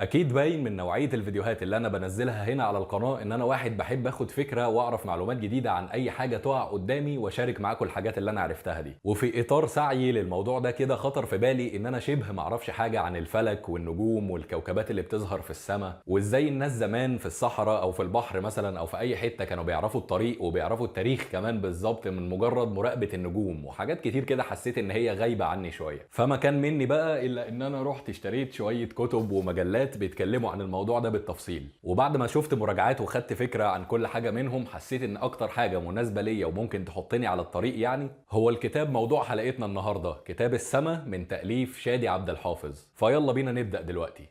اكيد باين من نوعية الفيديوهات اللي انا بنزلها هنا على القناة ان انا واحد بحب اخد فكرة واعرف معلومات جديدة عن اي حاجة تقع قدامي واشارك معاكم الحاجات اللي انا عرفتها دي. وفي اطار سعيي للموضوع ده كده خطر في بالي ان انا شبه معرفش حاجة عن الفلك والنجوم والكوكبات اللي بتظهر في السماء، وازاي الناس زمان في الصحراء او في البحر مثلا او في اي حتة كانوا بيعرفوا الطريق وبيعرفوا التاريخ كمان بالظبط من مجرد مراقبة النجوم، وحاجات كتير كده حسيت ان هي غايبة عني شوية. فما كان مني بقى الا ان انا رحت اشتريت شوية كتب ومجلات بيتكلموا عن الموضوع ده بالتفصيل. وبعد ما شفت مراجعات وخدت فكرة عن كل حاجة منهم، حسيت ان اكتر حاجة مناسبة ليا وممكن تحطني على الطريق يعني هو الكتاب موضوع حلقتنا النهاردة، كتاب السما من تأليف شادي عبد الحافظ. فيلا بينا نبدأ دلوقتي.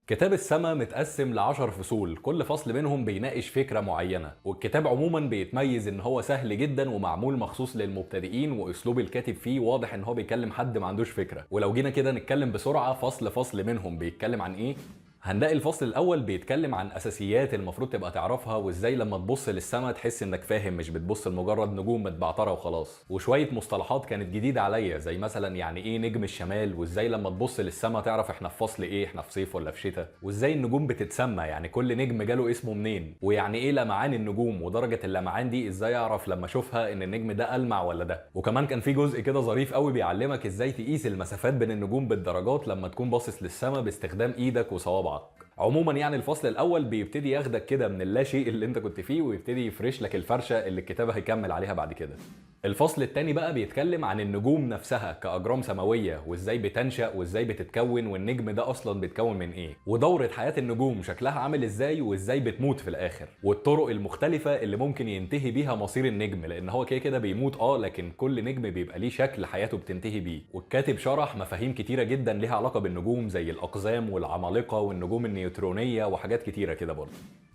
كتاب السما متقسم ل10 فصول، كل فصل منهم بيناقش فكرة معينة. والكتاب عموما بيتميز ان هو سهل جدا ومعمول مخصوص للمبتدئين، واسلوب الكاتب فيه واضح ان هو بيكلم حد ما عندوش فكرة. ولو جينا كده نتكلم بسرعة فصل فصل منهم بيتكلم عن ايه، هنلاقي الفصل الاول بيتكلم عن اساسيات المفروض تبقى تعرفها، وازاي لما تبص للسما تحس انك فاهم، مش بتبص لمجرد نجوم متبعتره وخلاص. وشوية مصطلحات كانت جديدة عليا، زي مثلا يعني ايه نجم الشمال، وازاي لما تبص للسما تعرف احنا في فصل ايه، احنا في صيف ولا في شتاء، وازاي النجوم بتتسمى، يعني كل نجم جاله اسمه منين، ويعني ايه لمعان النجوم ودرجة اللمعان دي ازاي اعرف لما اشوفها ان النجم ده ألمع ولا ده. وكمان كان في جزء كده ظريف قوي بيعلمك ازاي تقيس المسافات بين النجوم بالدرجات لما تكون باصص للسما باستخدام ايدك وصوابعك. عموما يعني الفصل الاول بيبتدي ياخدك كده من اللاشيء اللي انت كنت فيه، ويبتدي يفرش لك الفرشة اللي الكتاب هيكمل عليها بعد كده. الفصل الثاني بقى بيتكلم عن النجوم نفسها كأجرام سماوية، وازاي بتنشأ وازاي بتتكون، والنجم ده اصلا بيتكون من ايه، ودورة حياة النجوم شكلها عامل ازاي، وازاي بتموت في الاخر، والطرق المختلفة اللي ممكن ينتهي بيها مصير النجم، لان هو كده كده بيموت لكن كل نجم بيبقى ليه شكل حياته بتنتهي بيه. والكاتب شرح مفاهيم كتيرة جدا ليها علاقة بالنجوم زي الأقزام والعمالقة والنجوم النيوترونية وحاجات كتيرة كده برضه.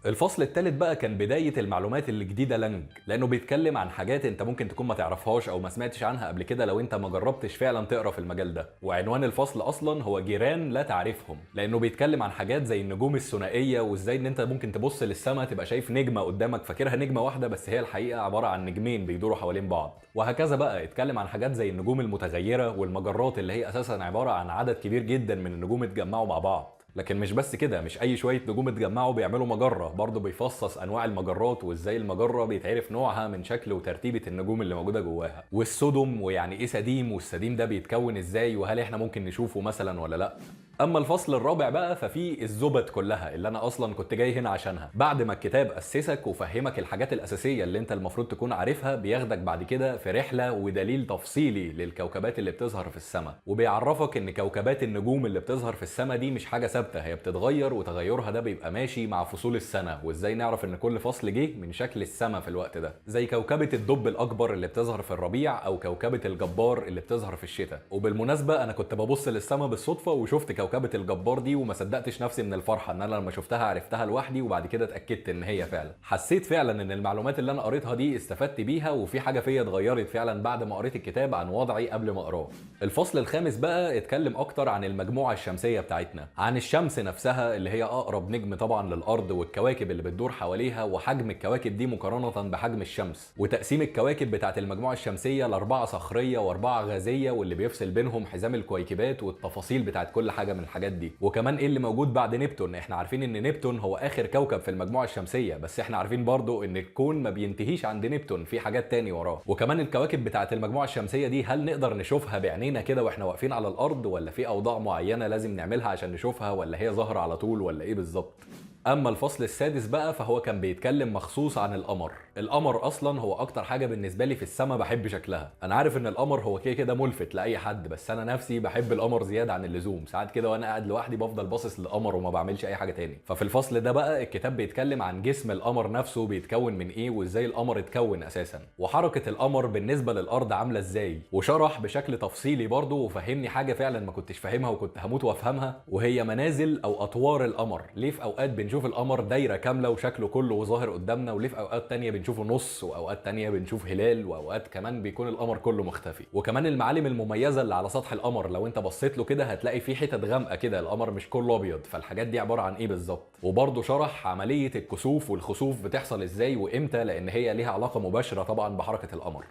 الفصل الثالث بقى كان بداية المعلومات الجديدة لنج، لأنه بيتكلم عن حاجات انت ممكن تكون ما تعرفهاش او ما سمعتش عنها قبل كده لو انت ما جربتش فعلا تقرا في المجال ده. وعنوان الفصل اصلا هو جيران لا تعرفهم، لانه بيتكلم عن حاجات زي النجوم الثنائية، وازاي ان انت ممكن تبص للسماء تبقى شايف نجمه قدامك فاكرها نجمه واحدة بس هي الحقيقة عبارة عن نجمين بيدوروا حوالين بعض، وهكذا بقى. اتكلم عن حاجات زي النجوم المتغيره والمجرات اللي هي اساسا عبارة عن عدد كبير جدا من النجوم اتجمعوا مع بعض. لكن مش بس كده، مش اي شوية نجوم اتجمعوا بيعملوا مجره، برضه بيفصص انواع المجرات وازاي المجرة بيتعرف نوعها من شكل وترتيبه النجوم اللي موجودة جواها، والسدم ويعني ايه سديم، والسديم ده بيتكون ازاي، وهل احنا ممكن نشوفه مثلا ولا لا. اما الفصل الرابع بقى ففيه الزبد كلها اللي انا اصلا كنت جاي هنا عشانها. بعد ما الكتاب اسسك وفهمك الحاجات الاساسية اللي انت المفروض تكون عارفها، بياخدك بعد كده في رحله ودليل تفصيلي للكوكبات اللي بتظهر في السماء، وبيعرفك ان كوكبات النجوم اللي بتظهر في السماء دي مش حاجة ثابتة، هي بتتغير وتغيرها ده بيبقى ماشي مع فصول السنة، وازاي نعرف ان كل فصل جه من شكل السماء في الوقت ده، زي كوكبه الدب الاكبر اللي بتظهر في الربيع او كوكبه الجبار اللي بتظهر في الشتاء. وبالمناسبة انا كنت ببص للسماء بالصدفة وشفت كوكبة الجبار دي وما صدقتش نفسي من الفرحة ان انا لما شفتها عرفتها لوحدي، وبعد كده اتأكدت ان هي فعلا. حسيت فعلا ان المعلومات اللي انا قريتها دي استفدت بيها، وفي حاجة فيا اتغيرت فعلا بعد ما قريت الكتاب عن وضعي قبل ما اقراه. الفصل الخامس بقى اتكلم اكتر عن المجموعة الشمسية بتاعتنا، عن الشمس نفسها اللي هي اقرب نجم طبعا للارض، والكواكب اللي بتدور حواليها، وحجم الكواكب دي مقارنة بحجم الشمس، وتقسيم الكواكب بتاعت المجموعة الشمسية ل4 صخرية و4 غازية، واللي بيفصل بينهم حزام الكويكبات، والتفاصيل بتاعت كل حاجة من الحاجات دي. وكمان ايه اللي موجود بعد نبتون، احنا عارفين ان نبتون هو اخر كوكب في المجموعة الشمسية، بس احنا عارفين برضو ان الكون ما بينتهيش عند نبتون، في حاجات تاني وراه. وكمان الكواكب بتاعت المجموعة الشمسية دي هل نقدر نشوفها بعينينا كده واحنا واقفين على الارض، ولا في اوضاع معينة لازم نعملها عشان نشوفها، ولا هي ظاهره على طول، ولا ايه بالظبط. اما الفصل السادس بقى فهو كان بيتكلم مخصوص عن القمر. القمر اصلا هو اكتر حاجة بالنسبة لي في السماء بحب شكلها. انا عارف ان القمر هو كده كده ملفت لاي حد، بس انا نفسي بحب القمر زيادة عن اللزوم. ساعات كده وانا قاعد لوحدي بفضل باصص للقمر وما بعملش اي حاجة تاني. ففي الفصل ده بقى الكتاب بيتكلم عن جسم القمر نفسه بيتكون من ايه، وازاي القمر اتكون اساسا، وحركه القمر بالنسبة للارض عامله ازاي، وشرح بشكل تفصيلي برضه وفهمني حاجة فعلا ما كنتش فاهمها وكنت هموت وافهمها، وهي منازل او اطوار القمر. ليه في اوقات بنشوف بنشوف القمر دايرة كاملة وشكله كله ظاهر قدامنا، وليه في اوقات تانية بنشوفه نص، واوقات تانية بنشوف هلال، واوقات كمان بيكون القمر كله مختفي. وكمان المعالم المميزة اللي على سطح القمر لو انت بصيت له كده هتلاقي فيه حتت غامقه كده، القمر مش كله ابيض، فالحاجات دي عبارة عن ايه بالظبط. وبرضه شرح عملية الكسوف والخسوف بتحصل ازاي وامتى، لان هي ليها علاقة مباشرة طبعا بحركة القمر.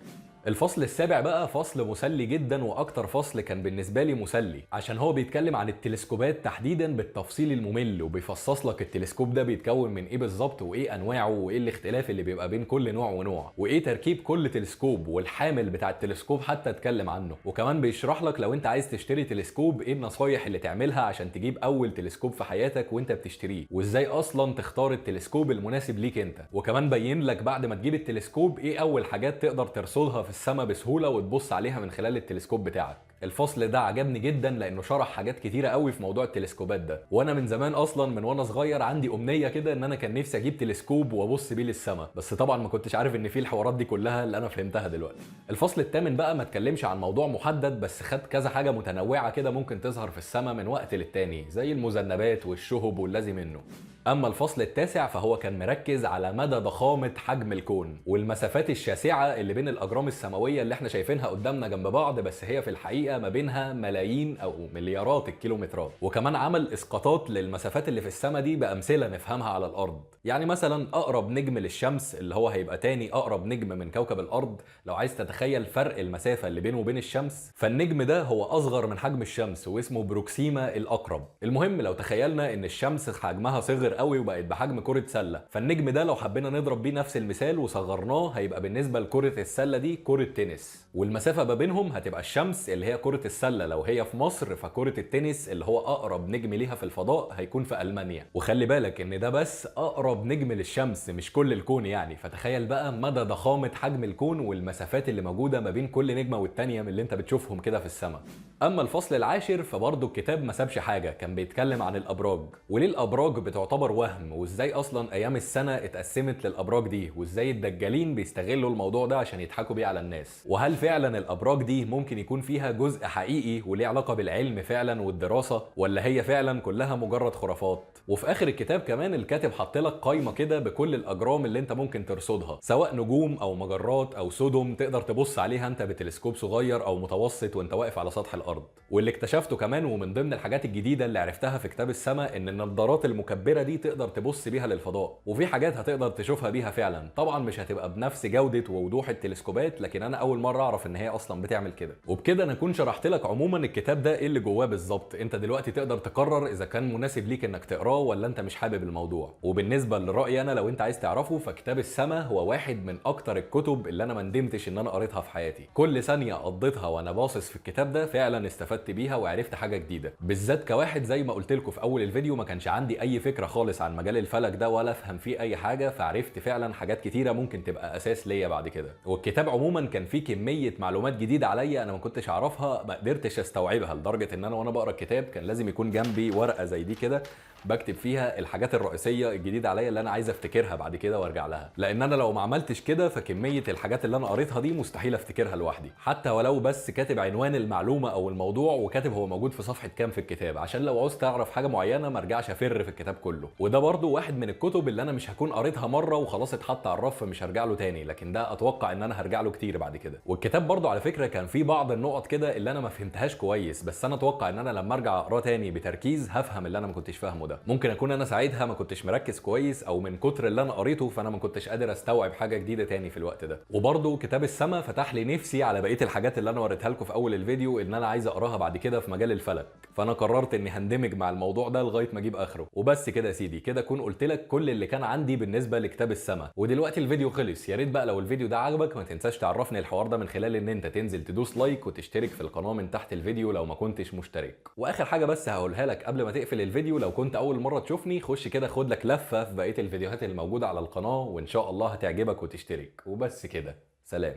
الفصل السابع بقى فصل مسلي جدا، واكتر فصل كان بالنسبة لي مسلي عشان هو بيتكلم عن التلسكوبات تحديدا بالتفصيل الممل، وبيفصص لك التلسكوب ده بيتكون من ايه بالظبط، وايه انواعه، وايه الاختلاف اللي بيبقى بين كل نوع ونوع، وايه تركيب كل تلسكوب، والحامل بتاع التلسكوب حتى اتكلم عنه. وكمان بيشرح لك لو انت عايز تشتري تلسكوب ايه النصايح اللي تعملها عشان تجيب اول تلسكوب في حياتك وانت بتشتريه، وازاي اصلا تختار التلسكوب المناسب ليك انت. وكمان بين لك بعد ما تجيب التلسكوب ايه اول حاجات تقدر ترصدها في السماء بسهولة وتبص عليها من خلال التلسكوب بتاعك. الفصل ده عجبني جدا لانه شرح حاجات كتيرة قوي في موضوع التلسكوبات ده، وانا من زمان اصلا من وانا صغير عندي امنية كده ان انا كان نفسي اجيب تلسكوب وابص بيه للسماء، بس طبعا ما كنتش عارف ان في الحوارات دي كلها اللي انا فهمتها دلوقتي. الفصل الثامن بقى ما اتكلمش عن موضوع محدد، بس خد كذا حاجة متنوعة كده ممكن تظهر في السماء من وقت للتاني، زي المذنبات والشهب واللازم منه. اما الفصل التاسع فهو كان مركز على مدى ضخامه حجم الكون والمسافات الشاسعه اللي بين الاجرام السماوية اللي احنا شايفينها قدامنا جنب بعض، بس هي في الحقيقة ما بينها ملايين او مليارات الكيلومترات. وكمان عمل اسقاطات للمسافات اللي في السماء دي بامثلة نفهمها على الارض، يعني مثلا اقرب نجم للشمس اللي هو هيبقى تاني اقرب نجم من كوكب الارض، لو عايز تتخيل فرق المسافة اللي بينه وبين الشمس، فالنجم ده هو اصغر من حجم الشمس واسمه بروكسيما الاقرب. المهم لو تخيلنا ان الشمس حجمها صغر قوي وبقت بحجم كرة سلة، فالنجم ده لو حبينا نضرب بيه نفس المثال وصغرناه هيبقى بالنسبة لكرة السلة دي كرة تنس، والمسافة ما بينهم هتبقى الشمس اللي هي كرة السلة لو هي في مصر، فكرة التنس اللي هو أقرب نجم ليها في الفضاء هيكون في ألمانيا. وخلي بالك إن ده بس أقرب نجم للشمس مش كل الكون يعني، فتخيل بقى مدى ضخامة حجم الكون والمسافات اللي موجودة ما بين كل نجمة والتانية من اللي انت بتشوفهم كده في السماء. أما الفصل العاشر فبرضه الكتاب ما سابش حاجة، كان بيتكلم عن الأبراج وليه الأبراج بتعتبر وهم، وازاي اصلا ايام السنة اتقسمت للابراج دي، وازاي الدجالين بيستغلوا الموضوع ده عشان يضحكوا بيه على الناس، وهل فعلا الابراج دي ممكن يكون فيها جزء حقيقي وليه علاقة بالعلم فعلا والدراسة، ولا هي فعلا كلها مجرد خرافات. وفي اخر الكتاب كمان الكاتب حط لك قائمة كده بكل الاجرام اللي انت ممكن ترصدها، سواء نجوم او مجرات او سدم تقدر تبص عليها انت بتلسكوب صغير او متوسط وانت واقف على سطح الارض. واللي اكتشفته كمان ومن ضمن الحاجات الجديدة اللي عرفتها في كتاب السماء ان النظارات المكبره دي تقدر تبص بيها للفضاء، وفي حاجات هتقدر تشوفها بيها فعلا، طبعا مش هتبقى بنفس جوده ووضوح التلسكوبات، لكن انا اول مرة اعرف ان هي اصلا بتعمل كده. وبكده انا اكون شرحت لك عموما الكتاب ده ايه اللي جواه بالظبط، انت دلوقتي تقدر تقرر اذا كان مناسب ليك انك تقراه ولا انت مش حابب الموضوع. وبالنسبة لرايي انا لو انت عايز تعرفه، فكتاب السماء هو واحد من اكتر الكتب اللي انا ما ندمتش ان انا قريتها في حياتي. كل ثانية قضيتها وانا باصص في الكتاب ده فعلا استفدت بيها وعرفت حاجة جديدة، بالذات كواحد زي ما قلت لكم في اول الفيديو ما كانش عندي اي فكرة خالص عن مجال الفلك ده ولا افهم فيه اي حاجة، فعرفت فعلا حاجات كتيرة ممكن تبقى اساس ليا بعد كده. والكتاب عموما كان فيه كمية معلومات جديدة عليا انا ما كنتش اعرفها، ما قدرتش استوعبها، لدرجة ان انا وانا بقرا الكتاب كان لازم يكون جنبي ورقة زي دي كده بكتب فيها الحاجات الرئيسية الجديدة عليا اللي انا عايز افتكرها بعد كده وارجع لها، لان انا لو ما عملتش كده فكميه الحاجات اللي انا قريتها دي مستحيل افتكرها لوحدي، حتى ولو بس كاتب عنوان المعلومة او الموضوع وكاتب هو موجود في صفحة كام في الكتاب، عشان لو عوزت اعرف حاجة معينة ما ارجعش افر في الكتاب كله. وده برضو واحد من الكتب اللي انا مش هكون قريتها مرة وخلاص اتحط على الرف مش هرجع له تاني، لكن ده اتوقع ان انا هرجع له كتير بعد كده. والكتاب برضو على فكرة كان فيه بعض النقط كده اللي انا ما فهمتهاش كويس، بس انا اتوقع ان انا لما ارجع اقراه تاني بتركيز هفهم اللي انا ما كنتش فاهمه ده. ممكن اكون انا ساعتها ما كنتش مركز كويس او من كتر اللي انا قريته فانا ما كنتش قادر استوعب حاجة جديدة تاني في الوقت ده. وبرضو كتاب السما فتح لي نفسي على بقية الحاجات اللي انا وريتها لكم في اول الفيديو ان انا عايز اقراها بعد كده في مجال الفلك، فانا قررت اني هندمج مع الموضوع ده لغاية ما اجيب اخره. وبس كده يا سيدي، كده اكون قلت لك كل اللي كان عندي بالنسبة لكتاب السما. ودلوقتي الفيديو خلص، يا ريت بقى لو الفيديو ده عجبك ما تنساش تعرفني الحوار ده من خلال ان انت تنزل تدوس like وتشترك في القناة من تحت الفيديو لو ما كنتش مشترك. واخر حاجة بس هقولها لك قبل ما تقفل الفيديو، لو كنت اول مرة تشوفني خش كده خد لك لفه في بقية الفيديوهات الموجودة على القناة وان شاء الله هتعجبك وتشترك. وبس كده، سلام.